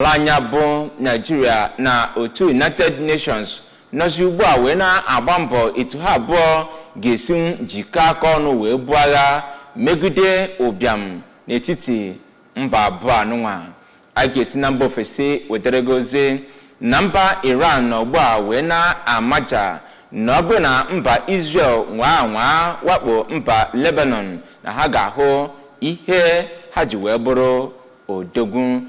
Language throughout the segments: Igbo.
Ala anyị bụ Naijiria na otu United Nations nọzi ugbu a wee na-agba mbọ etu ha abụọ ga-esi jikọọ aka ọnụ wee buo agha megide ụbịam n'etiti mba abụọ anụnwa. A ga-esi na mba ofesi wetara gị ozi na mba Iran nọ ugbu a wee na-amaja na ọ bụrụ na mba Israel nwaa anwaa wakpo mba Lebanon, na ha ga-ahụ ihe ha ji wee bụrụ odogwu.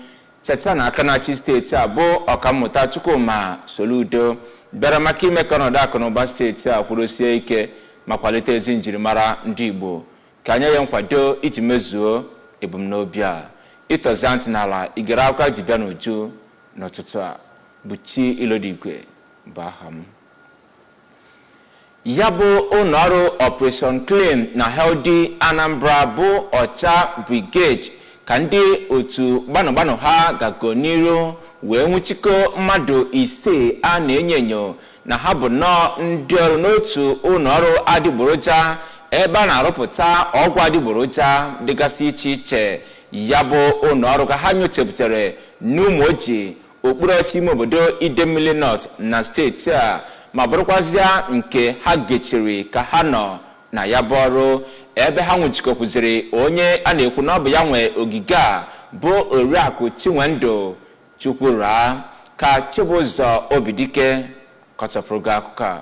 Cheta na aka na-achị steeti a bụ Ọkammụta Chukwuma Soludo bịara maka ime ka ọnọdụ akụnụba steeti a kwudosie ike ma kwalite ezi njirimara ndị Igbo, ka nye ya nkwado iji mezuo ebumnobi a. Ịtọzie ntị n'ala igere akụkọ ji bịa n'uju n'ụtụtụ a bụ Chi Ilodigwe bụ aha m. Ya bụ ụlọọrụ Operation Clean na Healthy Anambra bụ Ọcha Brigade ka ndị otu gbanụgbanụ ha gago n'iru wee nwụchikọ mmadụ 5 a na-enyo enyo na ha bụ nnọọ ndị ọrụ n'otu ụlọọrụ adịgboroja ebe a na-arụpụta ọgwụ adịgboroja dịgasị iche iche. Ya bụ ụlọọrụ ka ha nyochapụtara n'Ụmụoji, okpuru ọchị ime obodo Idemmili North na steeti a, ma bụrụkwazịa nke ha gechiri ka ha nọ na ya bụ ọrụ, ebe ha nwụchikọkwuziri onye a na-ekwu na ọ bụ ya nwe ogige a bụ Oriakụ Chinwendụ Chukwuraa. Ka Chibụzọ Obidike kọchapụrụ gị akụkọ a.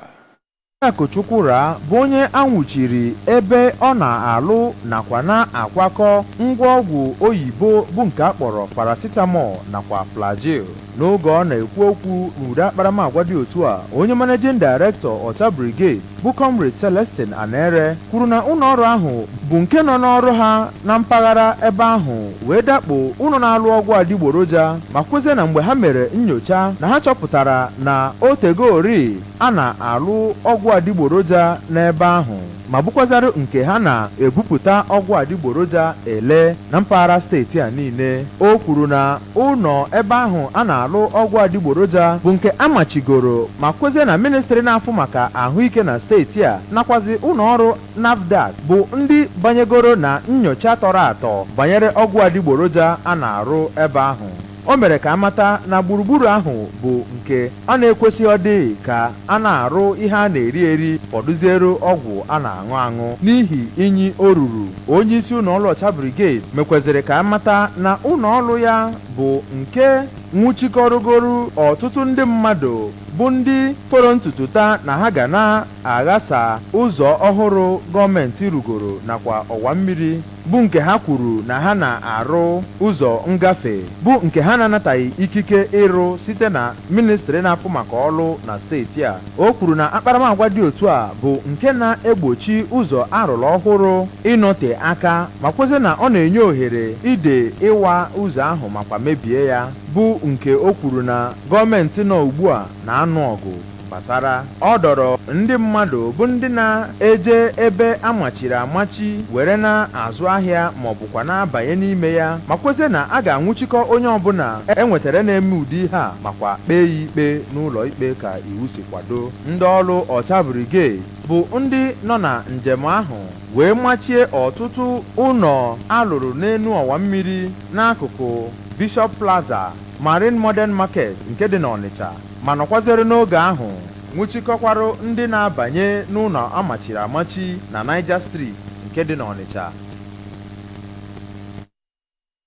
Oriakụ Chukwuraa bụ onye anwụchiri ebe ọ na-alụ nakwa na-akwakọ ngwaọgwụ oyibo bụ nke a kpọrọ paracetamol nakwa Flagyl. N'oge ọ na-ekwu okwu n'ụdị akparamagwa dị otu a, onye managing director Ọcha Brigade bụ Comrade Celestine Anere kwuru na ụlọọrụ ahụ bụ nke nọ n'ọrụ ha na mpaghara ebe ahụ wee dakpo ụlọ na-alụ ọgwụ adịgboroja, ma kwezie na mgbe ha mere nyocha na ha chọpụtara na o tegori a na-alụ ọgwụ adịgboroja n'ebe ahụ, ma bụkwazara nke ha na-ebupụta ọgwụ adịgboroja ele na mpaghara steeti a niile. O kwuru na ụlọ ebe ahụ a na-alụ ọgwụ adịgboroja bụ nke amachigoro, ma kwezie na ministri na-afụ maka ahụike na steeti a nakwazi ụlọ ọrụ NAFDAC bụ ndị banyegoro na nyocha tọrọ atọ banyere ọgwụ adịgboroja a na-arụ ebe ahụ. O mere ka amata na gburugburu ahụ bụ nke a na-ekwesị ọdị ka a na-arụ ihe a na-eri eri, fọdụziere ọgwụ a na-aṅụ aṅụ, n'ihi inyi o ruru. Onye isi ụlọ ọrụ Ọcha Brigade mekwaziri ka amata na ụlọ ọrụ ya bụ nke nwụchikọrọgoro ọtụtụ ndị mmadụ bụ ndị fọrọ ntutu taa na ha ga na-aghasa ụzọ ọhụrụ gọọmenti rugoro nakwa ọwa mmiri, bụ nke ha kwuru na ha na-arụ ụzọ ngafe bụ nke ha na-anataghị ikike ịrụ site na ministri na-afụ maka ọrụ na steeti a. O kwuru na akparamagwa dị otu a bụ nke na-egbochi ụzọ arụrụ ọhụrụ ịnọte aka, ma kwezie na ọ na-enye ohere ide ịwa ụzọ ahụ makwa mebie ya, bụ nke o kwuru na gọọmenti nọ ugbu a na-anụ ọgụ gbasara. Ọ dọrọ ndị mmadụ bụ ndị na-eje ebe amachiri amachi were na-azụ ahịa ma ọ bụkwa na-abanye n'ime ya, ma kwezie na a ga-anwụchikọ onye ọbụla enwetara na-eme ụdị ihe a makwa kpee ya ikpe n'ụlọ ikpe ka iwu si kwado. Ndị ọrụ Ọcha Brigade bụ ndị nọ na njem ahụ wee machie ọtụtụ ụlọ alụrụ n'elu ọwa mmiri n'akụkụ Bishop Plaza, Marine Modern Market nke dị n'Ọnịcha, ma nọkwazere n'oge ahụ nwụchikọkwarụ ndị na-abanye n'ụlọ amachiri amachi na Niger Street nke dị n'Ọnịcha.